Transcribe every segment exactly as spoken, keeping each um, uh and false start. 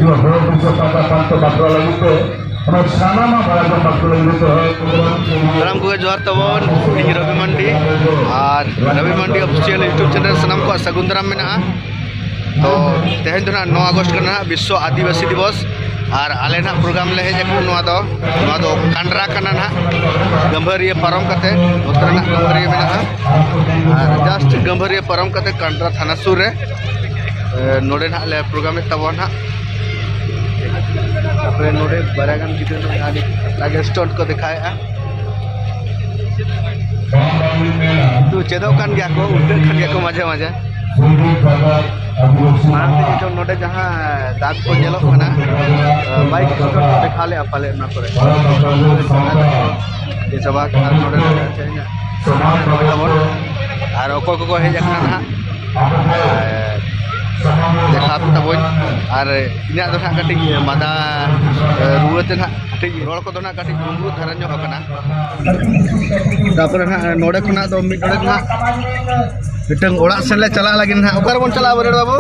ᱦᱚᱲ ᱯᱩᱭᱥᱟᱹ ᱴᱟᱠᱟ ᱯᱟᱱᱛᱮ ᱵᱟᱠᱷᱨᱟ ᱞᱟᱹᱜᱤᱫ ᱛᱮ ᱚᱱᱟ ᱥᱟᱱᱟᱢᱟᱜ ᱵᱟᱲᱟᱭ ᱡᱚᱝ ᱵᱟᱠᱷᱨᱟ ᱞᱟᱹᱜᱤᱫ ᱛᱮ ᱦᱚᱲ ᱥᱟᱱᱟᱢ ᱠᱚᱜᱮ ᱡᱚᱦᱟᱨ ᱛᱟᱵᱚᱱ᱾ ᱤᱧ ᱨᱚᱵᱤ ᱢᱟᱱᱰᱤ ᱟᱨ ᱨᱚᱵᱤ ᱢᱟᱱᱰᱤ ᱚᱯᱷᱤᱥᱤᱭᱟᱞ YouTube ᱪᱮᱱᱮᱞ ᱥᱟᱱᱟᱢ ᱠᱚᱣᱟᱜ ᱥᱟᱹᱜᱩᱱ ᱫᱟᱨᱟᱢ ᱢᱮᱱᱟᱜᱼᱟ᱾ ᱛᱚ ᱛᱮᱦᱮᱧ ᱫᱚ ᱱᱟᱦᱟᱜ ᱱᱚ ᱟᱜᱚᱥᱴ ᱠᱟᱱᱟ ᱱᱟᱦᱟᱜ ᱵᱤᱥᱥᱚ ᱟᱹᱫᱤᱵᱟᱹᱥᱤ ᱫᱤᱵᱚᱥ᱾ ᱟᱨ ᱟᱞᱮ ᱱᱟᱦᱟᱜ ᱯᱨᱳᱜᱨᱟᱢ ᱞᱮ ᱦᱮᱡ ᱟᱠᱟᱱᱟ, ᱱᱚᱣᱟ ᱫᱚ, ᱱᱚᱣᱟ ᱫᱚ ᱠᱟᱱᱰᱨᱟ ᱠᱟᱱᱟ ᱱᱟᱦᱟᱜ᱾ ᱜᱟᱹᱢᱵᱷᱟᱹᱨᱤᱭᱟᱹ ᱯᱟᱨᱚᱢ ᱠᱟᱛᱮ ᱱᱚᱛᱮ ᱨᱮ ᱱᱟᱦᱟᱜ ᱜᱟᱹᱢᱵᱷᱟᱹᱨᱤᱭᱟᱹ ᱢᱮᱱᱟᱜᱼᱟ᱾ ᱟᱨ ᱡᱟᱥᱴ ᱜᱟᱹᱢᱵᱷᱟᱹᱨᱤᱭᱟᱹ ᱯᱟᱨᱚᱢ ᱠᱟᱛᱮ ᱠᱟᱱᱰᱨᱟ ᱛᱷᱟᱱᱟ ᱥᱩᱨ ᱨᱮ, ᱮ, ᱱᱚᱰᱮ ᱱᱟᱦᱟᱜ ᱞᱮ ᱯᱨᱳᱜᱨᱟᱢᱮᱫ ᱛᱟᱵᱚᱱᱟ ᱱᱟᱦᱟᱜ᱾ ᱛᱟᱯᱚᱨᱮ ᱱᱚᱰᱮ ᱵᱟᱨᱭᱟ ᱜᱟᱱ ᱜᱤᱫᱽᱨᱟᱹ ᱱᱚᱰᱮ ᱟᱹᱰᱤ ᱞᱟᱜᱮ ᱥᱴᱚᱱᱴ ᱠᱚ ᱫᱮᱠᱷᱟᱣᱮᱫᱼᱟ᱾ ᱛᱚ ᱪᱮᱫᱚᱜ ᱠᱟᱱ ᱜᱮᱭᱟ ᱠᱚ, ᱩᱞᱴᱟᱹᱜ ᱠᱟᱱ ᱜᱮᱭᱟ ᱠᱚ ᱢᱟᱡᱷᱮ ᱢᱟᱡᱷᱮ᱾ ᱢᱟᱲᱟᱝ ᱛᱮ ᱱᱤᱛᱚᱜ ᱱᱚᱰᱮ ᱡᱟᱦᱟᱸ ᱫᱟᱜᱽ ᱠᱚ ᱧᱮᱞᱚᱜ ᱠᱟᱱᱟ, ᱵᱟᱭᱤᱠ ᱥᱴᱚᱱᱴ ᱠᱚ ᱫᱮᱠᱷᱟᱣ ᱞᱮᱫᱼᱟ ᱯᱟᱞᱮ ᱚᱱᱟ ᱠᱚᱨᱮ᱾ ᱡᱮ ᱪᱟᱵᱟ ᱠᱟᱜᱼᱟ ᱱᱚᱰᱮ ᱫᱚ ᱛᱮᱦᱮᱧᱟᱜ ᱛᱟᱵᱚᱱ᱾ ᱟᱨ ᱚᱠᱚᱭ ᱠᱚᱠᱚ ᱦᱮᱡ ᱟᱠᱟᱱᱟ ᱱᱟᱦᱟᱜ, ᱟᱨ ᱫᱮᱠᱷᱟᱣ ᱯᱮ ᱛᱟᱵᱚᱱ᱾ ᱟᱨ ᱤᱧᱟᱹᱜ ᱫᱚ ᱱᱟᱦᱟᱜ ᱠᱟᱹᱴᱤᱡ ᱢᱟᱫᱟ, ᱮ, ᱨᱩᱣᱟᱹ ᱛᱮ ᱱᱟᱦᱟᱜ ᱠᱟᱹᱴᱤᱡ ᱨᱚᱲ ᱠᱚᱫᱚ ᱱᱟᱦᱟᱜ ᱠᱟᱹᱴᱤᱡ ᱜᱩᱢᱵᱩᱨ ᱫᱷᱟᱨᱟ ᱧᱚᱜ ᱟᱠᱟᱱᱟ᱾ ᱛᱟᱯᱚᱨᱮ ᱱᱟᱦᱟᱜ ᱱᱚᱰᱮ ᱠᱷᱚᱱᱟᱜ ᱫᱚ ᱢᱤᱫ ᱰᱚᱸᱰᱮᱠ ᱱᱟᱦᱟᱜ ᱢᱤᱫᱴᱟᱝ ᱚᱲᱟᱜ ᱥᱮᱫ ᱞᱮ ᱪᱟᱞᱟᱜ ᱞᱟᱹᱜᱤᱫ ᱱᱟᱦᱟᱜ᱾ ᱚᱠᱟ ᱨᱮᱵᱚᱱ ᱪᱟᱞᱟᱜᱼᱟ, ᱵᱟᱹᱨᱭᱟᱹᱲ ᱵᱟᱹᱵᱩ?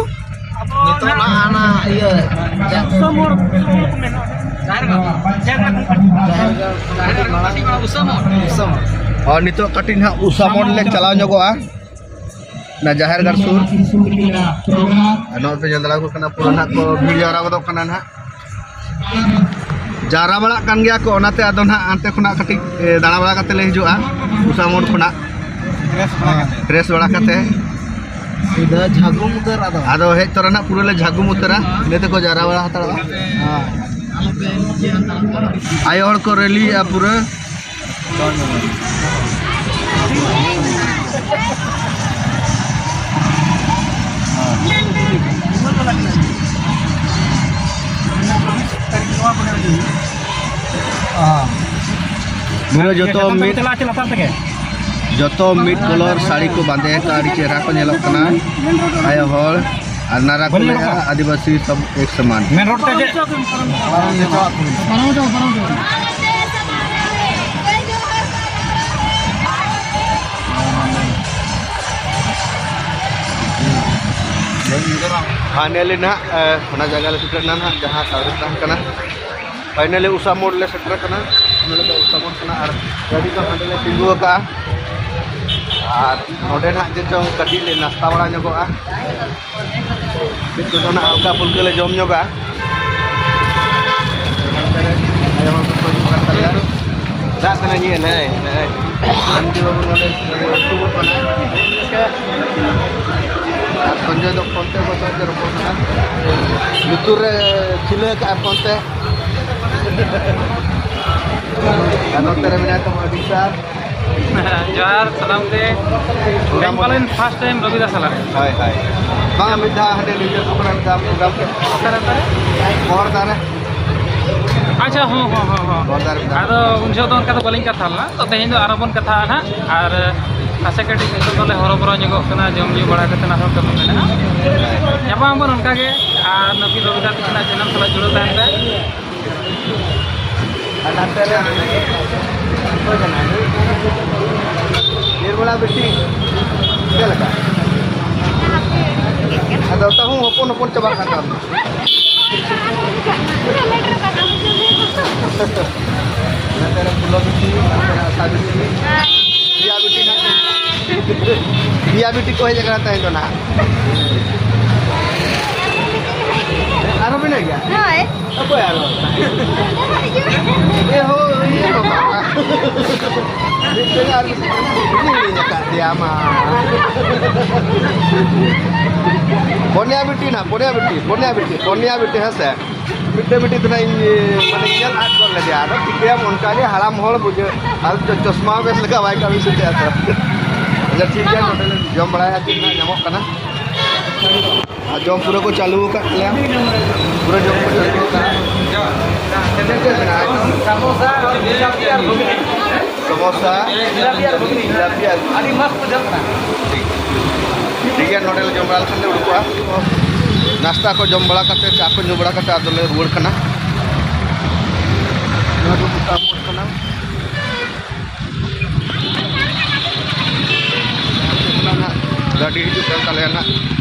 ᱱᱤᱛᱚᱜ ᱢᱟ ᱦᱟᱱᱟ ᱤᱭᱟᱹ ᱡᱟᱦᱮᱨ ᱜᱟᱲ ᱠᱷᱚᱱᱟᱜ ᱠᱟᱹᱴᱤᱡ ᱢᱟᱲᱟᱝ ᱩᱥᱟᱹ ᱢᱳᱲ᱾ ᱟᱨ ᱱᱤᱛᱚᱜ ᱠᱟᱹᱴᱤᱡ ᱱᱟᱦᱟᱜ ᱩᱥᱟ ᱢᱳᱲ ᱞᱮ ᱪᱟᱞᱟᱣ ᱧᱚᱜᱚᱜᱼᱟ, ᱚᱱᱟ ᱡᱟᱦᱮᱨ ᱜᱟᱲ ᱥᱩᱨ᱾ ᱟᱨ ᱱᱚᱜᱼᱚᱭ ᱯᱮ ᱧᱮᱞ ᱫᱟᱲᱮᱭᱟᱠᱚ ᱠᱟᱱᱟ, ᱯᱩᱨᱟᱹ ᱱᱟᱦᱟᱜ ᱠᱚ ᱵᱷᱤᱲ ᱡᱟᱣᱨᱟ ᱜᱚᱫᱚᱜ ᱠᱟᱱᱟ ᱱᱟᱦᱟᱜ᱾ ᱡᱟᱣᱨᱟ ᱵᱟᱲᱟᱜ ᱠᱟᱱ ᱜᱮᱭᱟ ᱠᱚ, ᱚᱱᱟᱛᱮ ᱟᱫᱚ ᱱᱟᱦᱟᱜ ᱦᱟᱱᱛᱮ ᱠᱷᱚᱱᱟᱜ ᱠᱟᱹᱴᱤᱡ, ᱮ, ᱫᱟᱬᱟ ᱵᱟᱲᱟ ᱠᱟᱛᱮ ᱞᱮ ᱦᱤᱡᱩᱜᱼᱟ, ᱩᱥᱟ ᱢᱳᱲ ᱠᱷᱚᱱᱟᱜ᱾ ᱯᱷᱨᱮᱥ ᱵᱟᱲᱟ ᱠᱟᱛᱮ᱾ ᱥᱤᱫᱷᱟᱹ ᱡᱷᱟᱹᱜᱩᱢ ᱩᱛᱟᱹᱨ ᱟᱫᱚ᱾ ᱟᱫᱚ ᱦᱮᱡ ᱛᱚᱨᱟ ᱱᱟᱦᱟᱜ ᱯᱩᱨᱟᱹ ᱞᱮ ᱡᱷᱟᱹᱜᱩᱢ ᱩᱛᱟᱹᱨᱟ, ᱤᱱᱟᱹ ᱛᱮᱠᱚ ᱡᱟᱣᱨᱟ ᱵᱟᱲᱟ ᱦᱟᱛᱟᱲᱚᱜᱼᱟ᱾ ᱟᱭᱳ ᱦᱚᱲ ᱠᱚ ᱨᱮᱞᱤᱭᱮᱫᱼᱟ ᱯᱩᱨᱟᱹ᱾ ᱱᱚᱣᱟ ᱡᱚᱛᱚ ᱢᱤᱫ, ᱪᱟᱞᱟᱜ ᱪᱮᱫ ᱞᱟᱛᱟᱨ ᱛᱮᱜᱮ? ᱡᱚᱛᱚ ᱢᱤᱫ ᱠᱟᱞᱟᱨ ᱥᱟᱹᱲᱤ ᱠᱚ ᱵᱟᱸᱫᱮ ᱟᱠᱟᱫ, ᱟᱹᱰᱤ ᱪᱮᱦᱨᱟ ᱠᱚ ᱧᱮᱞᱚᱜ ᱠᱟᱱᱟ ᱟᱭᱳ ᱦᱚᱲ᱾ ᱟᱨ ᱱᱟᱨᱟ ᱠᱚ ᱞᱟᱹᱭᱟ ᱟᱹᱫᱤᱵᱟᱹᱥᱤ ᱥᱚᱵ ᱮᱠ ᱥᱚᱢᱟᱱ᱾ ᱢᱮᱱ ᱨᱳᱰ ᱛᱮ ᱪᱮᱫ? Finally ᱱᱟᱦᱟᱜ, ᱮ, ᱚᱱᱟ ᱡᱟᱭᱜᱟ ᱞᱮ ᱥᱮᱴᱮᱨ ᱮᱱᱟ ᱱᱟᱦᱟᱜ, ᱡᱟᱦᱟᱸ service ᱛᱟᱦᱮᱸ ᱠᱟᱱᱟ᱾ Finally ᱩᱥᱟ ᱢᱳᱲ ᱞᱮ ᱥᱮᱴᱮᱨ ᱟᱠᱟᱱᱟ᱾ ᱱᱚᱰᱮ ᱫᱚ ᱩᱥᱟ ᱢᱳᱲ ᱠᱟᱱᱟ ᱟᱨ ᱜᱟᱹᱰᱤ ᱫᱚ ᱦᱟᱸᱰᱮ ᱞᱮ ᱛᱤᱸᱜᱩ ᱟᱠᱟᱫᱼᱟ᱾ ᱟᱨ ᱱᱚᱰᱮ ᱱᱟᱦᱟᱜ ᱪᱮᱫ ᱪᱚᱝ ᱠᱟᱹᱴᱤᱡ ᱞᱮ ᱱᱟᱥᱛᱟ ᱵᱟᱲᱟ ᱧᱚᱜᱚᱜᱼᱟ᱾ ᱪᱮᱫ ᱠᱚᱪᱚ ᱱᱟᱦᱟᱜ ᱦᱟᱞᱠᱟ ᱯᱷᱩᱞᱠᱟᱹ ᱞᱮ ᱡᱚᱢ ᱧᱚᱜᱟ᱾ ᱟᱭᱳ ᱦᱚᱲ ᱠᱚᱠᱚ ᱦᱤᱡᱩᱜ ᱠᱟᱱ ᱛᱟᱞᱮᱭᱟ᱾ ᱪᱟᱞᱟᱜ ᱠᱟᱱᱟ, ᱧᱮᱞ, ᱦᱮᱸ, ᱦᱮᱸ᱾ ᱥᱟᱱᱛᱤ ᱵᱟᱹᱵᱩ ᱱᱚᱰᱮ ᱫᱩᱲᱩᱵ ᱠᱟᱱᱟᱭ᱾ ᱟᱨ ᱥᱚᱧᱡᱚᱭ ᱫᱚ ᱯᱷᱳᱱ ᱛᱮ ᱚᱠᱚᱭ ᱥᱟᱶ ᱪᱚ ᱨᱚᱯᱚᱲ ᱠᱟᱱᱟ᱾ ᱞᱩᱛᱩᱨ ᱨᱮ ᱠᱷᱤᱞᱟᱹ ᱠᱟᱜᱼᱟ ᱯᱷᱳᱱ ᱛᱮ᱾ ᱟᱨ ᱱᱚᱛᱮ ᱨᱮ ᱢᱮᱱᱟᱭ ᱛᱟᱵᱚᱱᱟ ᱵᱤᱥᱟᱞ᱾ ᱡᱚᱦᱟᱨ, ᱥᱟᱱᱟᱢ ᱜᱮ᱾ ᱤᱧ ᱯᱟᱞᱮᱱ first time ᱨᱚᱵᱤᱫᱟ ᱥᱟᱞᱟᱜ᱾ ᱦᱳᱭ, ᱦᱳᱭ᱾ ᱵᱟᱝ, ᱢᱤᱫ ᱫᱷᱟᱣ ᱦᱟᱸᱰᱮ ᱱᱤᱡᱮᱨ ᱯᱨᱳᱜᱨᱟᱢ ᱫᱟᱢ ᱯᱨᱳᱜᱨᱟᱢ ᱠᱮᱫ᱾ ᱚᱠᱟᱨᱮ, ᱚᱠᱟᱨᱮ? ᱵᱚᱦᱚᱲ ᱫᱟᱨᱮ᱾ ᱟᱪᱪᱷᱟ, ᱦᱚᱸ, ᱦᱚᱸ, ᱦᱚᱸ, ᱦᱚᱸ᱾ ᱵᱚᱦᱚᱲ ᱫᱟᱨᱮ ᱢᱮᱱᱟᱜᱼᱟ᱾ ᱟᱫᱚ ᱩᱱ ᱡᱚᱦᱚᱜ ᱫᱚ ᱚᱱᱠᱟ ᱫᱚ ᱵᱟᱹᱞᱤᱧ ᱠᱟᱛᱷᱟ ᱞᱮᱱᱟ, ᱛᱚ ᱛᱮᱦᱮᱧ ᱫᱚ ᱟᱨᱚ ᱵᱚᱱ ᱠᱟᱛᱷᱟᱜᱼᱟ ᱱᱟᱦᱟᱜ᱾ ᱟᱨ ᱱᱟᱥᱮ ᱠᱟᱹᱴᱤᱡ ᱱᱤᱛᱚᱜ ᱫᱚᱞᱮ ᱦᱚᱨᱚᱵᱚᱨᱚ ᱧᱚᱜᱚᱜ ᱠᱟᱱᱟ, ᱡᱚᱢ ᱧᱩ ᱵᱟᱲᱟ ᱠᱟᱛᱮ ᱟᱨᱦᱚᱸ ᱠᱟᱹᱢᱤ ᱢᱮᱱᱟᱜᱼᱟ᱾ ᱧᱟᱯᱟᱢ ᱟᱵᱚᱱ ᱚᱱᱠᱟ ᱜᱮ, ᱟᱨ ᱱᱩᱠᱤᱱ ᱨᱚᱵᱤᱫᱟ ᱛᱟᱹᱠᱤᱱᱟᱜ channel ᱥᱟᱞᱟᱜ ᱡᱩᱲᱟᱹᱣ ᱛᱟᱦᱮᱱ ᱯᱮ᱾ ᱟᱨ ᱱᱟᱛᱮ ᱨᱮ ᱚᱠᱚᱭ ᱠᱟᱱᱟᱭ? ᱱᱤᱨᱢᱚᱞᱟ ᱵᱤᱴᱤ ᱪᱮᱫ ᱞᱮᱠᱟ? ᱟᱫᱚ ᱛᱟᱹᱦᱩ ᱦᱚᱯᱚᱱ ᱦᱚᱯᱚᱱ ᱪᱟᱵᱟᱜ ᱠᱟᱱ ᱛᱟᱢ᱾ ᱱᱟᱛᱮ ᱨᱮ ᱯᱷᱩᱞᱚ ᱵᱤᱴᱤ, ᱱᱟᱛᱮ ᱨᱮ ᱟᱥᱟ ᱵᱤᱴᱤ, ᱯᱤᱭᱟ ᱵᱤᱴᱤ ᱱᱟᱛᱮ᱾ ᱯᱤᱭᱟ ᱵᱤᱴᱤ ᱠᱚ ᱦᱮᱡ ᱟᱠᱟᱱᱟ ᱛᱮᱦᱮᱧ ᱫᱚ ᱱᱟᱦᱟᱜ᱾ ᱟᱨᱦᱚᱸ ᱢᱮᱱᱟᱜ ᱜᱮᱭᱟ? ᱦᱳᱭ᱾ ᱚᱠᱚᱭ ᱟᱨᱦᱚᱸ? ᱮ ᱦᱳ, ᱤᱭᱟᱹ ᱵᱟᱵᱟ᱾ ᱢᱤᱫᱴᱮᱱ ᱟᱨ ᱢᱤᱫᱴᱮᱱ ᱦᱤᱲᱤᱧ ᱟᱠᱟᱫ ᱫᱮᱭᱟ ᱢᱟ᱾ ᱯᱚᱱᱭᱟ ᱵᱤᱴᱤ ᱱᱟ, ᱯᱚᱱᱭᱟ ᱵᱤᱴᱤ, ᱯᱚᱱᱭᱟ ᱵᱤᱴᱤ, ᱯᱚᱱᱭᱟ ᱵᱤᱴᱤ, ᱦᱮᱸ ᱥᱮ? ᱢᱤᱫᱴᱮᱱ ᱵᱤᱴᱤ ᱫᱚ ᱱᱟ ᱤᱧ, ᱢᱟᱱᱮ, ᱧᱮᱞ ᱟᱫ ᱜᱚᱫ ᱞᱮᱫᱮᱭᱟ᱾ ᱟᱫᱚ ᱪᱤᱠᱟᱹᱭᱟᱢ, ᱚᱱᱠᱟ ᱜᱮ ᱦᱟᱲᱟᱢ ᱦᱚᱲ ᱵᱩᱡᱷᱟᱹᱜ᱾ ᱟᱨ ᱪᱚ-, ᱪᱚᱥᱢᱟ ᱵᱮᱥ ᱞᱮᱠᱟ ᱵᱟᱭ ᱠᱟᱹᱢᱤ ᱥᱟᱹᱛᱮᱜᱼᱟ ᱛᱚ᱾ ᱟᱪᱪᱷᱟ, ᱴᱷᱤᱠ ᱜᱮᱭᱟ, ᱱᱚᱰᱮ ᱞᱮ ᱡᱚᱢ ᱵᱟᱲᱟᱭᱟ, ᱪᱮᱫ ᱱᱟᱜ ᱧᱟᱢᱚᱜ ᱠᱟᱱᱟ᱾ ᱟᱨ ᱡᱚᱢ ᱯᱩᱨᱟᱹ ᱠᱚ ᱪᱟᱹᱞᱩ ᱟᱠᱟᱫ ᱞᱮᱭᱟ᱾ ᱯᱩᱨᱟᱹ ᱡᱚᱢ ᱠᱚ ᱪᱟᱹᱞᱩ ᱟᱠᱟᱫᱼᱟ᱾ ᱪᱮᱫ ᱪᱮᱫ ᱢᱮᱱᱟᱜᱼᱟ? ᱥᱟᱢᱳᱥᱟ, ᱡᱤᱞᱟᱯᱤ ᱟᱨ ᱜᱷᱩᱜᱽᱱᱤ᱾ ᱥᱟᱢᱳᱥᱟ, ᱡᱤᱞᱟᱯᱤ ᱟᱨ ᱜᱷᱩᱜᱽᱱᱤ᱾ ᱡᱤᱞᱟᱯᱤ ᱟᱨ ᱟᱹᱰᱤ ᱢᱚᱡᱽ ᱵᱩᱡᱷᱟᱹᱜ ᱠᱟᱱᱟ᱾ ᱴᱷᱤᱠ᱾ ᱴᱷᱤᱠ ᱜᱮᱭᱟ, ᱱᱚᱰᱮ ᱞᱮ ᱡᱚᱢ ᱵᱟᱲᱟ ᱞᱮᱠᱷᱟᱱ ᱞᱮ ᱩᱰᱩᱠᱚᱜᱼᱟ᱾ ᱱᱟᱥᱛᱟ ᱠᱚ ᱡᱚᱢ ᱵᱟᱲᱟ ᱠᱟᱛᱮ, ᱪᱟ ᱠᱚ ᱧᱩ ᱵᱟᱲᱟ ᱠᱟᱛᱮ ᱟᱫᱚ ᱞᱮ ᱨᱩᱣᱟᱹᱲ ᱠᱟᱱᱟ᱾ ᱱᱚᱣᱟ ᱫᱚ ᱢᱚᱛᱟᱢ ᱢᱳᱲ ᱠᱟᱱᱟ᱾ ᱜᱟᱹᱰᱤ ᱦᱤᱡᱩᱜ ᱠᱟᱱ ᱛᱟᱞᱮᱭᱟ ᱱᱟᱜ᱾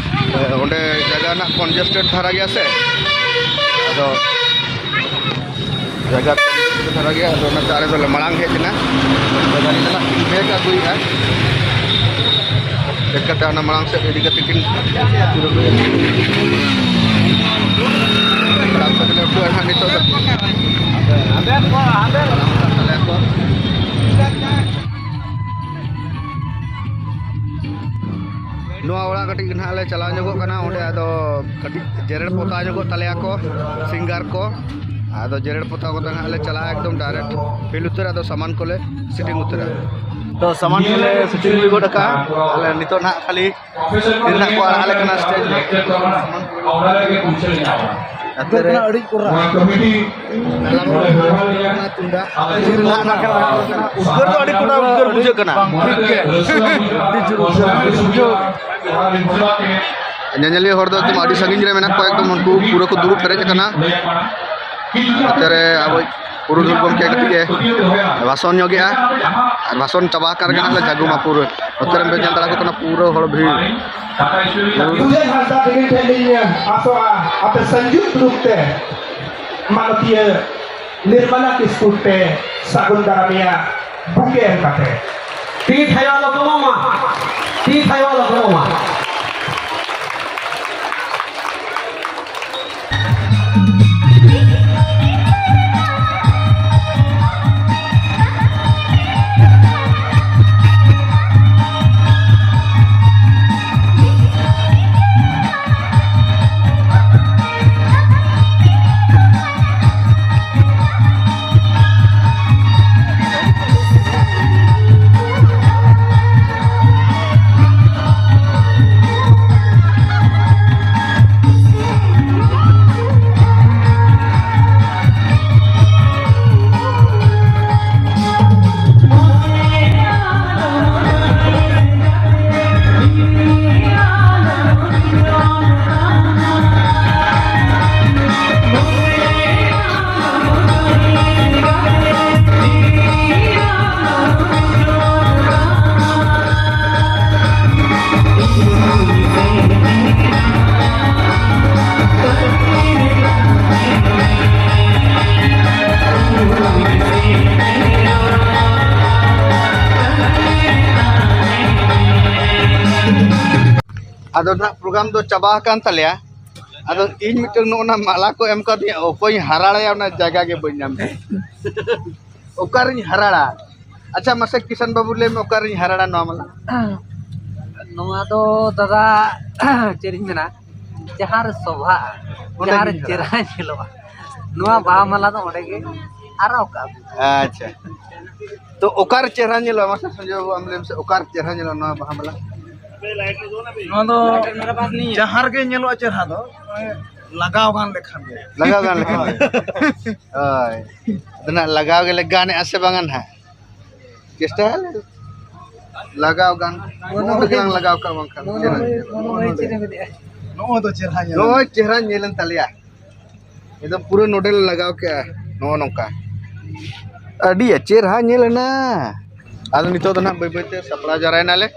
ᱚᱸᱰᱮ ᱡᱟᱭᱜᱟ ᱨᱮᱱᱟᱜ congested ᱫᱷᱟᱨᱟ ᱜᱮᱭᱟ ᱥᱮ, ᱟᱫᱚ ᱡᱟᱭᱜᱟ congested ᱫᱷᱟᱨᱟ ᱜᱮᱭᱟ, ᱟᱫᱚ ᱚᱱᱟᱛᱮ ᱟᱞᱮ ᱫᱚᱞᱮ ᱢᱟᱲᱟᱝ ᱦᱮᱡ ᱮᱱᱟ᱾ ᱟᱫᱚ ᱜᱟᱹᱰᱤ ᱫᱚ ᱱᱟᱜ ᱠᱤᱱ ᱵᱮᱜᱽ ᱟᱹᱜᱩᱭᱮᱫᱼᱟ, ᱵᱮᱜᱽ ᱠᱟᱛᱮ ᱚᱱᱟ ᱢᱟᱲᱟᱝ ᱥᱮᱫ ᱤᱫᱤ ᱠᱟᱛᱮ ᱠᱤᱱ ᱛᱟᱨᱯᱚᱨᱮ ᱞᱮ ᱩᱴᱷᱟᱹᱜᱼᱟ ᱱᱟᱜ ᱱᱤᱛᱚᱜ ᱫᱚ᱾ ᱱᱚᱣᱟ ᱚᱲᱟᱜ ᱠᱟᱹᱴᱤᱡ ᱱᱟᱦᱟᱜ ᱞᱮ ᱪᱟᱞᱟᱣ ᱧᱚᱜᱚᱜ ᱠᱟᱱᱟ, ᱚᱸᱰᱮ ᱟᱫᱚ ᱠᱟᱹᱴᱤᱡ ᱡᱮᱨᱮᱲ ᱯᱚᱛᱟᱣ ᱧᱚᱜᱚᱜ ᱛᱟᱞᱮᱭᱟ ᱠᱚ singer ᱠᱚ᱾ ᱟᱫᱚ ᱡᱮᱨᱮᱲ ᱯᱚᱛᱟᱣ ᱠᱟᱛᱮ ᱱᱟᱦᱟᱜ ᱞᱮ ᱪᱟᱞᱟᱜᱼᱟ ᱮᱠᱫᱚᱢ direct field ᱩᱛᱟᱹᱨ, ᱟᱫᱚ ᱥᱟᱢᱟᱱ ᱠᱚᱞᱮ setting ᱩᱛᱟᱹᱨᱟ᱾ ᱛᱚ ᱥᱟᱢᱟᱱ ᱠᱚᱞᱮ setting ᱦᱩᱭ ᱜᱚᱫ ᱟᱠᱟᱫᱼᱟ᱾ ᱟᱞᱮ ᱱᱤᱛᱚᱜ ᱱᱟᱦᱟᱜ ᱠᱷᱟᱹᱞᱤ ᱛᱤᱱᱟᱹᱜ ᱠᱚ ᱟᱲᱟᱜ ᱟᱞᱮ ᱠᱟᱱᱟ stage ᱨᱮ᱾ ᱟᱛᱮ ᱨᱮ ᱛᱩᱢᱫᱟᱜ᱾ ᱩᱫᱽᱜᱟᱹᱨ ᱫᱚ ᱟᱹᱰᱤ ᱠᱚᱰᱟ ᱩᱫᱽᱜᱟᱹᱨ ᱵᱩᱡᱷᱟᱹᱜ ᱠᱟᱱᱟ᱾ ᱵᱟᱝ, ᱴᱷᱤᱠ ᱜᱮ᱾ ᱟᱹᱰᱤ ᱡᱳᱨ ᱩᱫᱽᱜᱟᱹᱨ ᱵᱩᱡᱷᱟᱹᱣ᱾ ᱧᱮᱧᱮᱞᱤᱭᱟᱹ ᱦᱚᱲ ᱫᱚ ᱮᱠᱫᱚᱢ ᱟᱹᱰᱤ ᱥᱟᱺᱜᱤᱧ ᱨᱮ ᱢᱮᱱᱟᱜ ᱠᱚᱣᱟ, ᱮᱠᱫᱚᱢ ᱩᱱᱠᱩ ᱯᱩᱨᱟᱹ ᱠᱚ ᱫᱩᱲᱩᱵ ᱯᱮᱨᱮᱡ ᱟᱠᱟᱱᱟ᱾ ᱱᱚᱛᱮ ᱨᱮ ᱟᱵᱚ ᱯᱩᱨᱩᱫᱷᱩᱞ ᱜᱚᱢᱠᱮ ᱠᱟᱹᱴᱤᱡ ᱮ ᱵᱷᱟᱥᱚᱱ ᱧᱚᱜᱮᱜᱼᱟ, ᱟᱨ ᱵᱷᱟᱥᱚᱱ ᱪᱟᱵᱟ ᱟᱠᱟᱱ ᱨᱮᱜᱮ ᱱᱟᱜ ᱞᱮ ᱡᱟᱹᱜᱩᱢᱟ ᱯᱩᱨᱟᱹ᱾ ᱱᱚᱛᱮ ᱨᱮ ᱵᱮᱱ ᱧᱮᱞ ᱫᱟᱲᱮᱭᱟᱠᱚ ᱠᱟᱱᱟ ᱯᱩᱨᱟᱹ ᱦᱚᱲ ᱵᱷᱤᱲ᱾ ᱯᱩᱡᱟᱹ ᱦᱟᱸᱥᱫᱟ ᱛᱟᱹᱠᱤᱱ ᱴᱷᱮᱱ ᱞᱤᱧ ᱟᱥᱚᱜᱼᱟ, ᱟᱯᱮ ᱥᱚᱝᱡᱩᱠᱛ ᱨᱩᱯ ᱛᱮ ᱢᱟᱱᱚᱛᱤᱭᱟᱹ ᱱᱤᱨᱢᱟᱞᱟ ᱠᱤᱥᱠᱩ ᱯᱮ ᱥᱟᱹᱜᱩᱱ ᱫᱟᱨᱟᱢᱮᱭᱟ ᱵᱩᱠᱮ ᱮᱢ ᱠᱟᱛᱮ᱾ ᱛᱤ ᱛᱷᱟᱭᱚ ᱟᱞᱚ ᱠᱚᱢᱚᱜ ᱢᱟ, ᱛᱤ ᱛᱷᱟᱭᱚ ᱟᱞᱚ ᱠᱚᱢᱚᱜ ᱢᱟ᱾ ᱟᱫᱚ ᱱᱟᱦᱟᱜ ᱯᱨᱳᱜᱨᱟᱢ ᱫᱚ ᱪᱟᱵᱟ ᱟᱠᱟᱱ ᱛᱟᱞᱮᱭᱟ᱾ ᱟᱫᱚ ᱤᱧ ᱢᱤᱫᱴᱟᱝ ᱱᱚᱜᱼᱚ ᱱᱟ ᱢᱟᱞᱟ ᱠᱚ ᱮᱢ ᱠᱟᱣᱫᱤᱧᱟ, ᱚᱠᱚᱭᱤᱧ ᱦᱟᱨᱟᱲᱟᱭᱟ, ᱚᱱᱟ ᱡᱟᱭᱜᱟ ᱜᱮ ᱵᱟᱹᱧ ᱧᱟᱢ ᱮᱫᱟ᱾ ᱚᱠᱟᱨᱤᱧ ᱦᱟᱨᱟᱲᱟ? ᱟᱪᱪᱷᱟ, ᱢᱟᱥᱮ ᱠᱤᱥᱟᱱ ᱵᱟᱹᱵᱩ, ᱞᱟᱹᱭ ᱢᱮ, ᱚᱠᱟᱨᱤᱧ ᱦᱟᱨᱟᱲᱟ ᱱᱚᱣᱟ ᱢᱟᱞᱟ? ᱱᱚᱣᱟ ᱫᱚ ᱫᱟᱫᱟ, ᱪᱮᱫ ᱤᱧ ᱢᱮᱱᱟ, ᱡᱟᱦᱟᱸ ᱨᱮ ᱥᱚᱵᱷᱟᱜᱼᱟ, ᱚᱸᱰᱮ ᱡᱟᱦᱟᱸ ᱨᱮ ᱜᱤᱧ ᱦᱟᱨᱟᱲᱟ᱾ ᱪᱮᱦᱨᱟ ᱧᱮᱞᱚᱜᱼᱟ, ᱱᱚᱣᱟ ᱵᱟᱦᱟ ᱢᱟᱞᱟ ᱫᱚ ᱚᱸᱰᱮ ᱜᱮ ᱦᱟᱨᱟᱣ ᱠᱟᱜᱼᱟ᱾ ᱟᱪᱪᱷᱟ, ᱛᱚ ᱚᱠᱟᱨᱮ ᱪᱮᱦᱨᱟ ᱧᱮᱞᱚᱜᱼᱟ? ᱢᱟᱥᱮ ᱥᱚᱧᱡᱚᱭ ᱵᱟᱹᱵᱩ, ᱟᱢ ᱞᱟᱹᱭ ᱢᱮᱥᱮ, ᱚᱠᱟᱨᱮ ᱪᱮᱦᱨᱟ ᱧᱮᱞᱚᱜᱼᱟ ᱱᱚᱣᱟ ᱵᱟᱦᱟ ᱢᱟᱞᱟ? ᱱᱚᱣᱟ ᱫᱚ ᱡᱟᱦᱟᱸ ᱨᱮᱜᱮ ᱧᱮᱞᱚᱜᱼᱟ ᱪᱮᱦᱨᱟ ᱫᱚ, ᱞᱟᱜᱟᱣ ᱜᱟᱱ ᱞᱮᱠᱷᱟᱱ ᱜᱮ᱾ ᱞᱟᱜᱟᱣ ᱜᱟᱱ ᱞᱮᱠᱷᱟᱱ ᱜᱮ᱾ ᱦᱳᱭ᱾ ᱟᱫᱚ ᱱᱟᱜ ᱞᱟᱜᱟᱣ ᱜᱮᱞᱮ ᱜᱟᱱᱮᱜᱼᱟ ᱥᱮ ᱵᱟᱝᱟ ᱱᱟᱦᱟᱜ? ᱪᱮᱥᱴᱟᱭᱟᱞᱮ᱾ ᱞᱟᱜᱟᱣ ᱜᱟᱱ᱾ ᱱᱚᱜᱼᱚ ᱱᱚᱰᱮ ᱜᱮᱞᱟᱝ ᱞᱟᱜᱟᱣ ᱠᱟᱜ ᱵᱟᱝᱠᱷᱟᱱ ᱪᱮᱦᱨᱟ ᱧᱮᱞᱚᱜᱼᱟ᱾ ᱱᱚᱜᱼᱚᱭ ᱪᱮᱦᱨᱟ ᱧᱮᱞᱮᱱ ᱛᱟᱞᱮᱭᱟ᱾ ᱮᱠᱫᱚᱢ ᱯᱩᱨᱟᱹ ᱱᱚᱰᱮ ᱞᱮ ᱞᱟᱜᱟᱣ ᱠᱮᱜᱼᱟ᱾ ᱱᱚᱜᱼᱚ ᱱᱚᱝᱠᱟ᱾ ᱟᱹᱰᱤ ᱪᱮᱦᱨᱟ ᱧᱮᱞ ᱮᱱᱟ᱾ ᱟᱫᱚ ᱱᱤᱛᱚᱜ ᱫᱚ ᱱᱟᱦᱟᱜ ᱵᱟᱹᱭ ᱵᱟᱹᱭ ᱛᱮ ᱥᱟᱯᱲᱟᱣ ᱡᱟᱣᱨᱟᱭᱮᱱᱟᱞᱮ᱾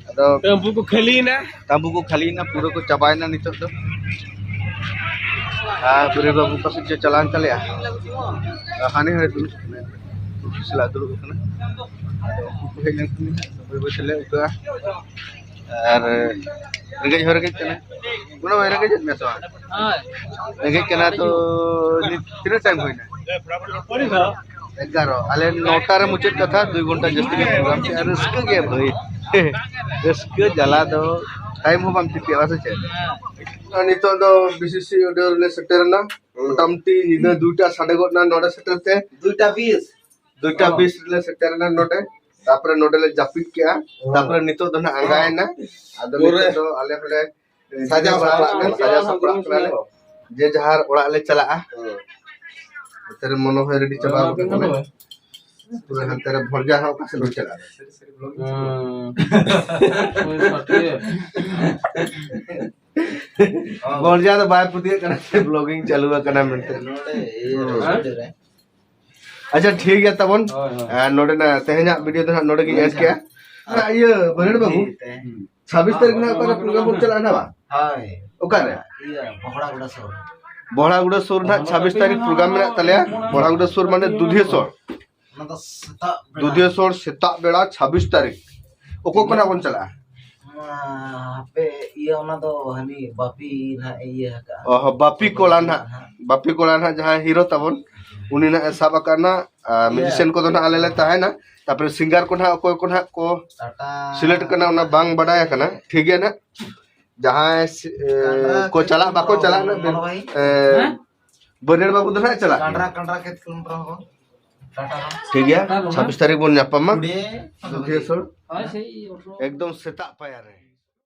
ᱟᱫᱚ ᱛᱟᱹᱢᱵᱩ ᱠᱚ ᱠᱷᱟᱹᱞᱤᱭᱮᱱᱟ᱾ ᱛᱟᱹᱢᱵᱩ ᱠᱚ ᱠᱷᱟᱹᱞᱤᱭᱮᱱᱟ, ᱯᱩᱨᱟᱹ ᱠᱚ ᱪᱟᱵᱟᱭᱮᱱᱟ ᱱᱤᱛᱚᱜ ᱫᱚ᱾ ᱟᱨ ᱵᱤᱨᱟᱹᱭ ᱵᱟᱹᱵᱩ ᱚᱠᱟ ᱥᱮᱫ ᱪᱚ ᱪᱟᱞᱟᱣᱮᱱ ᱛᱟᱞᱮᱭᱟ᱾ ᱟᱨ ᱦᱟᱱᱮ ᱦᱟᱱᱮ ᱫᱩᱲᱩᱵ ᱠᱟᱱᱟᱭ᱾ ᱥᱟᱞᱟᱜ ᱫᱩᱲᱩᱵ ᱟᱠᱟᱱᱟ᱾ ᱟᱫᱚ ᱩᱱᱠᱩ ᱠᱚ ᱦᱮᱡ ᱞᱮᱱᱠᱷᱟᱱ ᱵᱟᱹᱭ ᱵᱟᱹᱭ ᱛᱮᱞᱮ ᱩᱴᱷᱟᱹᱜᱼᱟ᱾ ᱟᱨ ᱨᱮᱸᱜᱮᱡ ᱦᱚᱸ ᱨᱮᱸᱜᱮᱡ ᱠᱟᱱᱟ᱾ ᱢᱚᱱᱮ ᱦᱚᱭ ᱨᱮᱸᱜᱮᱡ ᱮᱫ ᱢᱮᱭᱟ ᱥᱮ ᱵᱟᱝ? ᱦᱳᱭ᱾ ᱨᱮᱸᱜᱮᱡ ᱠᱟᱱᱟ ᱛᱚ, ᱱᱤᱛ ᱛᱤᱱᱟᱹᱜ ᱴᱟᱭᱤᱢ ᱦᱩᱭᱱᱟ? ᱮᱜᱟᱨᱚ᱾ ᱟᱞᱮ ᱱᱚᱴᱟ ᱨᱮ ᱢᱩᱪᱟᱹᱫ ᱠᱟᱛᱷᱟ, ᱫᱩᱭ ᱜᱷᱚᱱᱴᱟ ᱡᱟᱹᱥᱛᱤ ᱜᱮ ᱯᱨᱳᱜᱨᱟᱢ ᱠᱮᱜᱼᱟ᱾ ᱨᱟᱹᱥᱠᱟᱹ ᱜᱮ ᱵᱷᱟᱹᱭ᱾ ᱨᱟᱹᱥᱠᱟᱹ ᱡᱟᱞᱟ ᱫᱚ ᱴᱟᱭᱤᱢ ᱦᱚᱸ ᱵᱟᱢ ᱴᱷᱤᱠ ᱠᱮᱜᱼᱟ, ᱥᱮ ᱪᱮᱫ? ᱟᱨ ᱱᱤᱛᱚᱜ ᱫᱚ ᱵᱤᱥᱤᱥᱤ ᱚᱰᱤᱭᱳ ᱨᱮᱞᱮ ᱥᱮᱴᱮᱨ ᱮᱱᱟ᱾ ᱢᱚᱴᱟᱢᱩᱴᱤ ᱧᱤᱫᱟᱹ ᱫᱩᱭᱴᱟ ᱥᱟᱰᱮ ᱜᱚᱫ ᱮᱱᱟ ᱱᱚᱰᱮ ᱥᱮᱴᱮᱨ ᱛᱮ᱾ ᱫᱩᱭᱴᱟ ᱵᱤᱥ᱾ ᱫᱩᱭᱴᱟ ᱵᱤᱥ ᱨᱮᱞᱮ ᱥᱮᱴᱮᱨ ᱮᱱᱟ ᱱᱚᱰᱮ᱾ ᱛᱟᱯᱚᱨᱮ ᱱᱚᱰᱮ ᱞᱮ ᱡᱟᱹᱯᱤᱫ ᱠᱮᱜᱼᱟ᱾ ᱛᱟᱯᱚᱨᱮ ᱱᱤᱛᱚᱜ ᱫᱚ ᱱᱟᱦᱟᱜ ᱟᱸᱜᱟᱭᱮᱱᱟ᱾ ᱟᱫᱚ ᱱᱤᱛᱚᱜ ᱫᱚ ᱟᱞᱮ ᱦᱚᱸᱞᱮ ᱥᱟᱡᱟᱣ ᱥᱟᱯᱲᱟᱜ ᱠᱟᱱᱟ, ᱥᱟᱡᱟᱣ ᱥᱟᱯᱲᱟᱜ ᱠᱟᱱᱟᱞᱮ᱾ ᱡᱮ ᱡᱟᱦᱟᱨ ᱚᱲᱟᱜ ᱞᱮ ᱪᱟᱞᱟᱜᱼᱟ᱾ ᱦᱮᱸ᱾ ᱱᱚᱛᱮ ᱨᱮ ᱢᱚᱱᱳ ᱦᱚᱸ ᱨᱮᱰᱤ ᱪᱟᱵᱟ ᱟᱠᱟᱱᱟ᱾ ᱯᱩᱨᱟᱹ ᱦᱟᱱᱛᱮ ᱨᱮ ᱵᱷᱚᱨᱡᱟ ᱦᱚᱸ ᱚᱠᱟ ᱥᱮᱫ ᱮᱢ ᱪᱟᱞᱟᱜᱼᱟ? ᱦᱮᱸ᱾ ᱦᱳᱭ, ᱥᱟᱹᱛᱤᱭᱟᱹ᱾ ᱵᱷᱚᱨᱡᱟ ᱫᱚ ᱵᱟᱭ ᱯᱟᱹᱛᱭᱟᱹᱜ ᱠᱟᱱᱟ ᱡᱮ vlogging ᱪᱟᱹᱞᱩ ᱟᱠᱟᱱᱟ ᱢᱮᱱᱛᱮ᱾ ᱱᱚᱰᱮ ᱤᱭᱟᱹ ᱦᱮᱸ? ᱨᱮ᱾ ᱟᱪᱪᱷᱟ, ᱴᱷᱤᱠ ᱜᱮᱭᱟ ᱛᱟᱵᱚᱱ᱾ ᱦᱳᱭ, ᱦᱳᱭ᱾ ᱟᱨ ᱱᱚᱰᱮᱱᱟᱜ ᱛᱮᱦᱮᱧᱟᱜ ᱵᱷᱤᱰᱤᱭᱳ ᱫᱚ ᱦᱟᱸᱜ ᱱᱚᱰᱮ ᱜᱤᱧ ᱮᱰ ᱠᱮᱜᱼᱟ᱾ ᱟᱪᱪᱷᱟ᱾ ᱤᱭᱟᱹ, ᱵᱟᱹᱨᱦᱟᱹᱲ ᱵᱟᱹᱵᱩ, ᱦᱮᱸ᱾ ᱪᱷᱟᱵᱵᱤᱥ ᱛᱟᱹᱨᱤᱠᱷ ᱨᱮᱱᱟᱜ ᱚᱠᱟᱨᱮ ᱯᱨᱳᱜᱨᱟᱢ ᱵᱚᱱ ᱪᱟᱞᱟᱜᱼᱟ ᱱᱟᱦᱟᱜ ᱵᱟ? ᱦᱳᱭ᱾ ᱚᱠᱟᱨᱮ? ᱤᱭᱟᱹ, ᱵᱚᱦᱲᱟ ᱜᱚᱰᱟ ᱥᱩᱨ᱾ ᱵᱚᱦᱲᱟ ᱜᱚᱰᱟ ᱥᱩᱨ ᱱᱟᱦᱟᱜ ᱪᱷᱟᱵᱵᱤᱥ ᱛᱟᱹᱨᱤᱠᱷ ᱯᱨᱳᱜᱨᱟᱢ ᱢᱮᱱᱟᱜ ᱛᱟᱞᱮᱭᱟ᱾ ᱵᱚᱦᱲᱟ ᱜᱚᱰᱟ ᱥᱩᱨ ᱢᱟᱱᱮ ᱫᱩᱫᱷᱤᱭᱟᱹ ᱥᱚᱲ᱾ ᱚᱱᱟ ᱫᱚ ᱥᱮᱛᱟᱜ ᱵᱮᱲᱟ᱾ ᱫᱩᱫᱷᱤᱭᱟᱹ ᱥᱚᱲ ᱥᱮᱛᱟᱜ ᱵᱮᱲᱟ ᱪᱷᱟᱵᱵᱤᱥ ᱛᱟᱹᱨᱤᱠᱷ᱾ ᱚᱠᱚᱭ ᱠᱚ ᱱᱟᱦᱟᱜ ᱵᱚᱱ ᱪᱟᱞᱟᱜᱼᱟ? ᱦᱟᱯᱮ, ᱤᱭᱟᱹ, ᱚᱱᱟ ᱫᱚ ᱦᱟᱹᱱᱤ ᱵᱟᱯᱤ ᱱᱟᱦᱟᱜ ᱮ ᱤᱭᱟᱹ ᱟᱠᱟᱜᱼᱟ᱾ ᱚ, ᱵᱟᱯᱤ ᱠᱚᱲᱟ ᱱᱟᱦᱟᱜ, ᱵᱟᱯᱤ ᱠᱚᱲᱟ ᱱᱟᱦᱟᱜ ᱡᱟᱦᱟᱸᱭ ᱦᱤᱨᱳ ᱛᱟᱵᱚᱱ, ᱩᱱᱤ ᱱᱟᱦᱟᱜ ᱮ ᱥᱟᱵ ᱟᱠᱟᱫ ᱱᱟ᱾ ᱟᱨ ᱢᱤᱭᱩᱡᱤᱥᱤᱭᱟᱱ ᱠᱚᱫᱚ ᱱᱟᱦᱟᱜ ᱟᱞᱮ ᱞᱮ ᱛᱟᱦᱮᱱᱟ, ᱛᱟᱨᱯᱚᱨᱮ ᱥᱤᱝᱜᱟᱨ ᱠᱚ ᱱᱟᱦᱟᱜ ᱚᱠᱚᱭ ᱠᱚ ᱱᱟᱦᱟᱜ ᱠᱚ ᱴᱟᱴᱟ ᱥᱤᱞᱮᱠᱴ ᱠᱟᱱᱟ ᱚᱱᱟ ᱵᱟᱝ ᱵᱟᱰᱟᱭ ᱟᱠᱟᱱᱟ᱾ ᱴᱷᱤᱠ ᱜᱮᱭᱟ ᱱᱟᱦᱟᱜ, ᱡᱟᱦᱟᱸᱭ ᱥᱤ- ᱮ, ᱠᱚ ᱪᱟᱞᱟᱜ ᱵᱟᱠᱚ ᱪᱟᱞᱟᱜ ᱱᱟᱦᱟᱜ, ᱮ, ᱵᱟᱹᱨᱭᱟᱹᱲ ᱵᱟᱹᱵᱩ ᱫᱚ ᱱᱟᱦᱟᱜ ᱪᱟᱞᱟᱜ ᱠᱟᱱᱟ᱾ ᱠᱟᱸᱰᱨᱟ ᱠᱷᱮᱛ ᱠᱤᱞᱳᱢᱤᱴᱟᱨ ᱦᱚᱸ ᱴᱟᱴᱟ ᱦᱚᱸ᱾ ᱴᱷᱤᱠ ᱜᱮᱭᱟ, ᱪᱷᱟᱵᱵᱤᱥ ᱛᱟᱹᱨᱤᱠᱷ ᱵᱚᱱ ᱧᱟᱯᱟᱢᱟ᱾ ᱠᱩᱲᱤ ᱥᱩᱫᱷᱤᱭᱟᱹᱥᱚᱞ ᱦᱳᱭ, ᱥᱮᱭ ᱚᱴᱷᱨᱚ᱾ ᱮᱠᱫᱚᱢ ᱥᱮᱛᱟᱜ ᱯᱟᱭᱟᱨ ᱨᱮ᱾